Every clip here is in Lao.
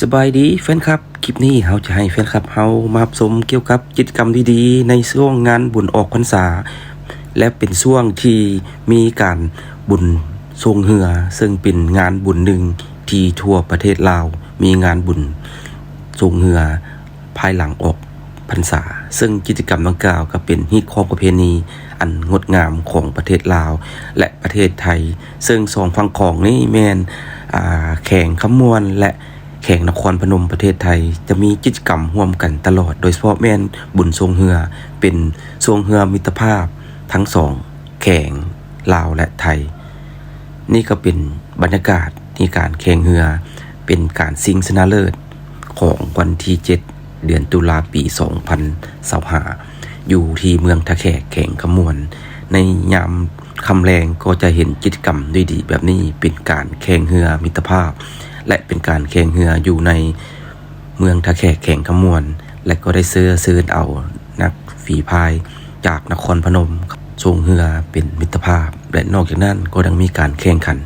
ສະບາຍດີແຟນຄລັບ, ຄລິບນີ້ເຮົາຈະໃຫ້ແຟນຄລັບເຮົາມາຮັບຊົມກ່ຽວກັບກິດຈະກຳດີໆໃນຊ່ວງງານບຸນອອກພັນສາ ແລະ ເປັນຊ່ວງທີ່ມີການບຸນຊ່ວງເຮືອ, ເຊິ່ງເປັນງານບຸນໜຶ່ງທີ່ທົ່ວປະເທດລາວມີງານບຸນຊ່ວງເຮືອ ພາຍຫຼັງອອກພັນສາ, ເຊິ່ງກິດຈະກຳດັ່ງກ່າວກໍເປັນຮີດຄອງປະເພນີອັນງົດງາມຂອງປະເທດລາວ ແລະ ປະເທດໄທ, ເຊິ່ງສອງຝັ່ງຂອງນີ້ແມ່ນ ອາ ແຂວງຄຳມ່ວນ ແລະ ແຂວງນະຄອນພະນົມປະເທດໄທ ຈະມີກິດຈະກຳຮ່ວມກັນຕະຫຼອດ, ໂດຍສະເພາະແມ່ນບຸນຊ່ວງເຮືອ ເປັນຊ່ວງເຮືອມິດຕະພາບທັງສອງ ແຂວງລາວ ແລະ ໄທ. ນີ້ກໍເປັນບັນຍາກາດໃນການແຂ່ງເຮືອ ເປັນການຊິງຊະນະເລີດຂອງວັນທີເຈັດ ເດືອນຕຸລາ ປີສອງພັນຊາວຫ້າ ຢູ່ທີ່ເມືອງທ່າແຂກ ແຂວງຄຳມ່ວນ. ໃນຍາມຄ່ຳແລງກໍຈະເຫັນກິດຈະກຳດີໆແບບນີ້ ເປັນການແຂ່ງເຮືອມິດຕະພາບ ແລະ ເປັນການແຂ່ງເຮືອຢູ່ໃນ ເມືອງທ່າແຂກ ແຂວງຄຳມ່ວນ ແລະ ກໍໄດ້ເຊື້ອເຊີນເອົານັກຝີພາຍຈາກນະຄອນພະນົມ ຊ່ວງເຮືອເປັນມິດຕະພາບ ແລະ ນອກຈາກນັ້ນກໍຍັງມີການແຂ່ງຂັນ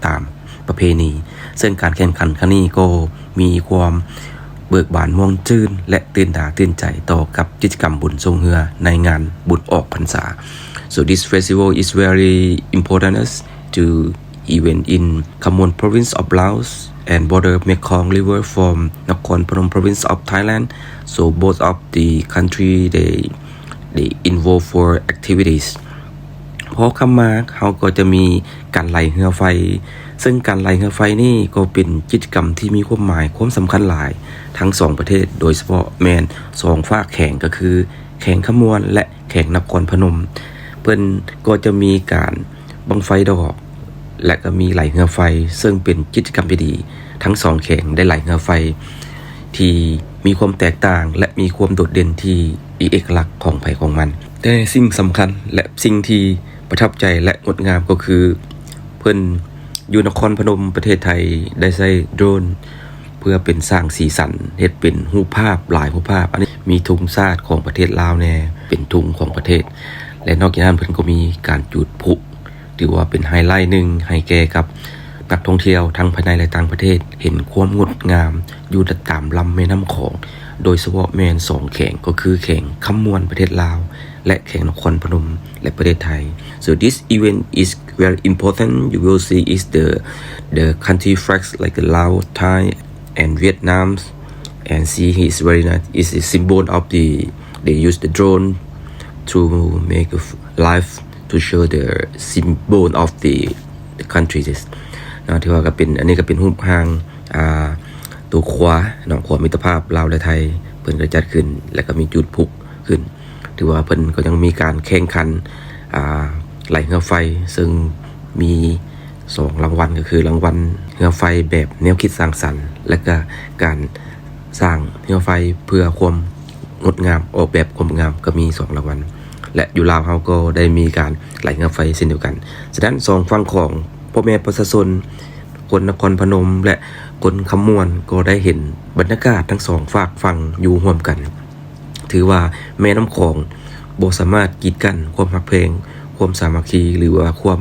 ຕາມປະເພນີ, ເຊິ່ງການແຂ່ງຂັນຄັ້ງນີ້ກໍມີຄວາມເບີກບານມ່ວນຊື່ນ ແລະ ຕື່ນຕາຕື່ນໃຈຕໍ່ກັບກິດຈະກຳບຸນຊ່ວງເຮືອໃນງານບຸນອອກພັນສາ. So this festival is very important to event in Khammouane province of Laos and border Mekong River from Nakhon Phanom province of Thailand. So both of the country they they involve for activities. ພໍຂ້າມມາເຮົາກໍຈະມີການໄຫຼເຮືອໄຟ, ເຊິ່ງການໄຫຼເຮືອໄຟນີ້ກໍເປັນກິດຈະກຳທີ່ມີຄວາມໝາຍຄວາມສຳຄັນຫຼາຍທັງສອງປະເທດ, ໂດຍສະເພາະແມ່ນສອງຟາກແຂວງ ກໍຄືແຂວງຄຳມ່ວນ ແລະ ແຂວງນະຄອນພະນົມ. ເພິ່ນກໍຈະມີການບັ້ງໄຟດອກ ແລະ ກໍມີໄຫຼເຮືອໄຟ, ເຊິ່ງເປັນກິດຈະກຳທີ່ດີ. ທັງສອງແຂວງໄດ້ໄຫຼເຮືອໄຟທີ່ມີຄວາມແຕກຕ່າງ ແລະ ມີຄວາມໂດດເດັ່ນທີ່ມີເອກະລັກຂອງໃຜຂອງມັນ. ແຕ່ສິ່ງສຳຄັນ ແລະ ສິ່ງທີ່ປະທັບໃຈ ແລະ ງົດງາມກໍຄື ເພິ່ນຢູ່ນະຄອນພະນົມ ປະເທດໄທ ໄດ້ໃຊ້ໂດຣນ ເພື່ອເປັນສ້າງສີສັນ ເຮັດເປັນຮູບພາບ ຫຼາຍຮູບພາບ. ອັນນີ້ມີທຸງຊາດຂອງປະເທດລາວແດ່ ເປັນທຸງຂອງປະເທດ ແລະ ນອກຈາກນັ້ນເພິ່ນກໍມີການຈູດພລຸ ຖືວ່າເປັນໄຮໄລໜຶ່ງໃຫ້ແກ່ກັບນັກທ່ອງທ່ຽວທັງພາຍໃນ ແລະ ຕ່າງປະເທດ ເຫັນຄວາມງົດງາມຢູ່ຕາມລຳແມ່ນ້ຳຂອງ, ໂດຍສະເພາະແມ່ນສອງແຂວງ ກໍຄືແຂວງຄຳມ່ວນປະເທດລາວ ແລະ ແຂວງນະຄອນພະນົມ ແລະ ປະເທດໄທ. So this event is very important. You will see is the the country flags like the Laos, Thai, and Vietnam, and see is very nice. It's a symbol of the they use the drone to make a f- live to show the symbol of the the countries ເນາະ. ຖືວ່າກໍເປັນ ອັນນີ້ກໍເປັນຮູບຮ່າງ ອ່າ ຕົວຂົວເນາະ ຂົວມິດຕະພາບລາວ ແລະ ໄທ ເພິ່ນກໍຈັດຂຶ້ນ ແລ້ວກໍມີຈູດພລຸຂຶ້ນ. ຖືວ່າເພິ່ນກໍຍັງມີການແຂ່ງຂັນ ອ່າ ໄຫຼເຮືອໄຟ ເຊິ່ງມີສອງລາງວັນ ກໍຄືລາງວັນເຮືອໄຟແບບແນວຄິດສ້າງສັນ ແລະ ກະການສ້າງເຮືອໄຟເພື່ອຄວາມງົດງາມ ອອກແບບຄວາມງາມ ກໍມີສອງລາງວັນ ແລະ ຢູ່ລາວເຮົາກໍໄດ້ມີການໄຫຼເຮືອໄຟເຊັ່ນດຽວກັນ. ສະນັ້ນ ສອງຝັ່ງຂອງພໍ່ແມ່ປະຊາຊົນ ຄົນນະຄອນພະນົມ ແລະ ຄົນຄຳມ່ວນ ກໍໄດ້ເຫັນບັນຍາກາດທັງສອງຟາກຝັ່ງຢູ່ຮ່ວມກັນ. ຖືວ່າແມ່ນ້ຳຂອງບໍ່ສາມາດກີດກັ້ນຄວາມຮັກແພງ, ຄວາມສາມັກຄີ ຫຼືວ່າຄວາມ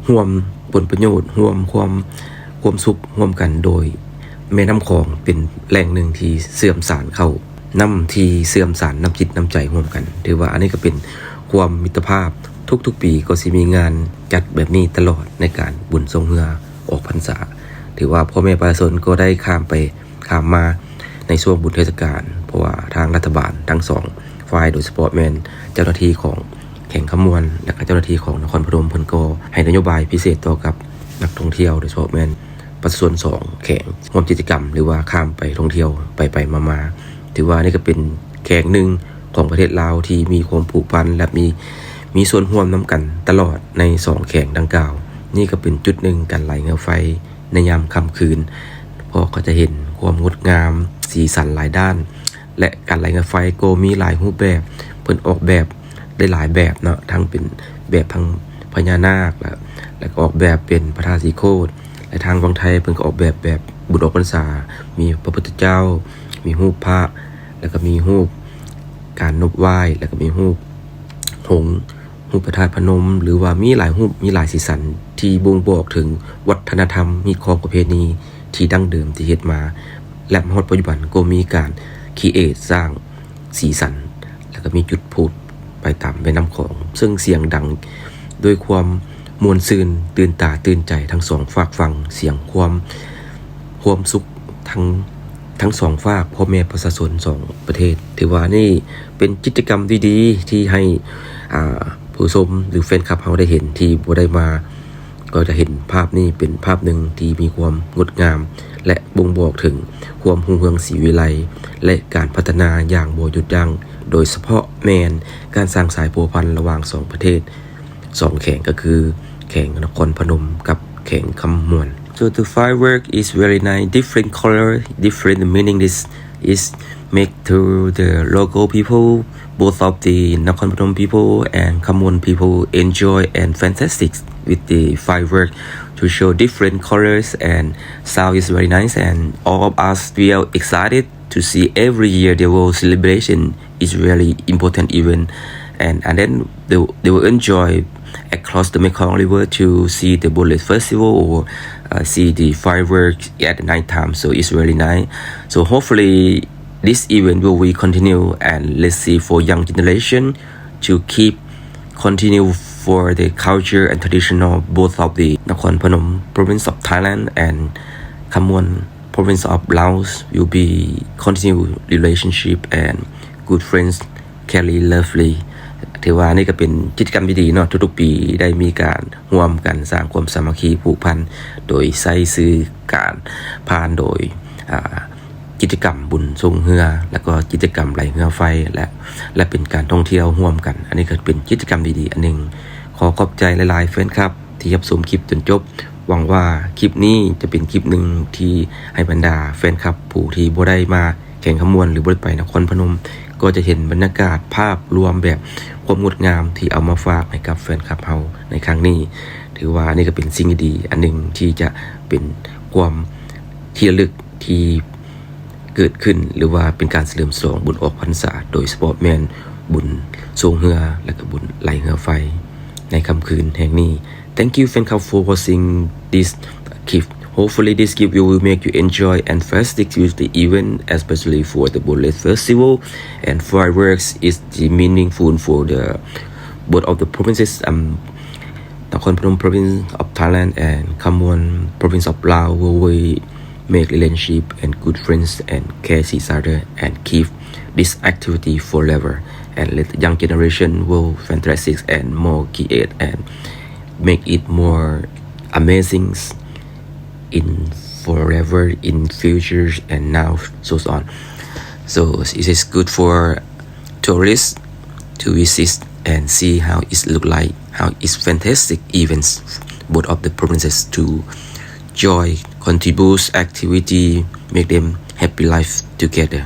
ຮ່ວມຜົນປະໂຫຍດ, ຮ່ວມຄວາມ, ຄວາມສຸກຮ່ວມກັນ, ໂດຍແມ່ນ້ຳຂອງເປັນແຫຼ່ງໜຶ່ງທີ່ເຊື່ອມສານເຂົ້າ, ນ້ຳທີ່ເຊື່ອມສານນ້ຳຈິດນ້ຳໃຈຮ່ວມກັນ. ຖືວ່າອັນນີ້ກໍເປັນຄວາມມິດຕະພາບ, ທຸກໆປີກໍຊິມີງານຈັດແບບນີ້ຕະຫຼອດໃນການບຸນຊ່ວງເຮືອອອກພັນສາ. ຖືວ່າພໍ່ແມ່ປະຊາຊົນກໍໄດ້ຂ້າມໄປ ຂ້າມມາໃນຊ່ວງບຸນເທດສະການ, ເພາະວ່າທາງລັດຖະບານທັງສອງຝ່າຍ, ໂດຍສະເພາະແມ່ນເຈົ້າໜ້າທີ່ຂອງແຂວງຄຳມ່ວນ ແລະ ກໍເຈົ້າໜ້າທີ່ຂອງນະຄອນພະນົມ ເພິ່ນກໍໃຫ້ນະໂຍບາຍພິເສດຕໍ່ກັບນັກທ່ອງທ່ຽວ, ໂດຍສະເພາະແມ່ນປະຊາຊົນສອງແຂວງ ຮ່ວມກິດຈະກຳ ຫຼືວ່າຂ້າມໄປທ່ອງທ່ຽວໄປໆມາໆ. ຖືວ່ານີ້ກໍເປັນແຂວງໜຶ່ງຂອງປະເທດລາວທີ່ມີຄວາມຜູກພັນ ແລະ ມີ, ມີສ່ວນຮ່ວມນຳກັນຕະຫຼອດໃນສອງແຂວງດັ່ງກ່າວ. ນີ້ກໍເປັນຈຸດໜຶ່ງການໄຫຼເຮືອໄຟ ໃນຍາມຄ່ຳຄືນ, ເພາະກໍຈະເຫັນຄວາມງົດງາມ, ສີສັນຫຼາຍດ້ານ ແລະ ການໄຫຼເຮືອໄຟກໍມີຫຼາຍຮູບແບບ, ເພິ່ນອອກແບບໄດ້ຫຼາຍແບບເນາະ, ທັງເປັນແບບທັງພະຍານາກ ແລະ ແລະ ກໍອອກແບບເປັນພະທາດສີໂຄດ, ແລະ ທາງຝັ່ງໄທເພິ່ນກໍອອກແບບ ແບບບຸນອອກພັນສາ, ມີພະພຸດທະເຈົ້າ, ມີຮູບພະ, ແລ້ວກໍມີຮູບການນົບໄຫວ້, ແລ້ວກໍມີຮູບຫົງ ຮູບພະທາດພະນົມ ຫຼືວ່າມີຫຼາຍຮູບ, ມີຫຼາຍສີສັນທີ່ບົ່ງບອກເຖິງວັດທະນະທຳ, ຮີດຄອງປະເພນີທີ່ດັ້ງເດີມທີ່ເຮັດມາ ແລະ ມາຮອດປັດຈຸບັນກໍມີການຄຣີເອດສ້າງສີສັນ ແລ້ວກໍມີຈຸດພູດໄປຕາມແມ່ນ້ຳຂອງ ເຊິ່ງສຽງດັງດ້ວຍຄວາມມ່ວນຊື່ນ ຕື່ນຕາຕື່ນໃຈທັງສອງຟາກຝັ່ງ ສຽງຄວາມ ຄວາມສຸກທັງ ທັງສອງຟາກ ພໍ່ແມ່ປະຊາຊົນສອງປະເທດ. ຖືວ່ານີ້ເປັນກິດຈະກຳດີໆ ທີ່ໃຫ້ ອ່າ ຜູ້ຊົມ ຫຼື ແຟນຄລັບເຮົາໄດ້ເຫັນ ທີ່ບໍ່ໄດ້ມາ ກໍຈະເຫັນພາບນີ້ເປັນພາບໜຶ່ງທີ່ມີຄວາມງົດງາມ ແລະ ບົ່ງບອກເຖິງຄວາມຮຸ່ງເຮືອງສີວິໄລ ແລະ ການພັດທະນາຢ່າງບໍ່ຢຸດຢັ້ງ, ໂດຍສະເພາະແມ່ນການສ້າງສາຍພົວພັນລະຫວ່າງສອງປະເທດ ສອງແຂວງ ກໍຄືແຂວງນະຄອນພະນົມກັບແຂວງຄຳມ່ວນ. So the firework is very nice, different color, different meaning. This is make to the local people, both of the Nakhon Phanom people and Khammon people enjoy and fantastic with the firework to show different colors and sound is very nice, and all of us feel excited to see every year the world celebration is really important event, and, and then they, they will enjoy across the Mekong River to see the Boat Race Festival or, uh, see the fireworks at night time. So it's really nice. So hopefully this event will be continue, and let's see for young generation to keep continue for the culture and traditional both of the Nakhon Phanom province of Thailand and Khammon province of Laos will be continue relationship and good friends carry lovely. ຖືວ່ານີ້ກໍເປັນກິດຈະກຳທີ່ດີເນາະ ທຸກໆປີໄດ້ມີການຮ່ວມກັນສ້າງຄວາມສາມັກຄີຜູກພັນ ໂດຍໃຊ້ສື່ການຜ່ານໂດຍ ອ່າ ກິດຈະກຳບຸນຊ່ວງເຮືອ ແລ້ວກໍກິດຈະກຳໄລ່ເຮືອໄຟ ແລະ ແລະ ເປັນການທ່ອງທ່ຽວຮ່ວມກັນ. ອັນນີ້ກໍເປັນກິດຈະກຳດີໆອັນໜຶ່ງ. ຂໍຂອບໃຈຫຼາຍໆແຟນຄລັບທີ່ຮັບຊົມຄລິບຈົນຈົບ. ຫວັງວ່າຄລິບນີ້ຈະເປັນຄລິບໜຶ່ງທີ່ໃຫ້ບັນດາແຟນຄລັບຜູ້ທີ່ບໍ່ໄດ້ມາແຂວງຄຳມ່ວນ ຫຼື ບໍ່ໄດ້ໄປນະຄອນພະນົມ ກໍຈະເຫັນບັນຍາກາດພາບລວມແບບຄວາມງົດງາມທີ່ເອົາມາຝາກໃຫ້ກັບແຟນຄລັບເຮົາໃນຄັ້ງນີ້. ຖືວ່ານີ້ກໍເປັນສິ່ງດີໆອັນໜຶ່ງທີ່ຈະເປັນຄວາມທີ່ລະລຶກທີ່ ເກີດຂຶ້ນ ຫຼືວ່າເປັນການສະເຫຼີມສະຫຼອງບຸນອອກພັນສາ ໂດຍສະເພາະແມ່ນບຸນຊ່ວງເຮືອ ແລະ ກະບຸນໄລ່ເຮືອໄຟໃນຄ່ຳຄືນແຫ່ງນີ້. Thank you, fan club, for watching this clip. Hopefully this clip will make you enjoy and fantastic with the event, especially for the Boat Race Festival and fireworks is the meaningful for the both of the provinces, um, Nakhon Phanom province of Thailand and Khammon province of Laos, where we make relationship and good friends and care each other and keep this activity forever and let the young generation will fantastic and more create and make it more amazing in forever, in future and now, so on. So it is good for tourists to visit and see how it look like, how it's fantastic events both of the provinces to joy, contribute activity, make them happy life together.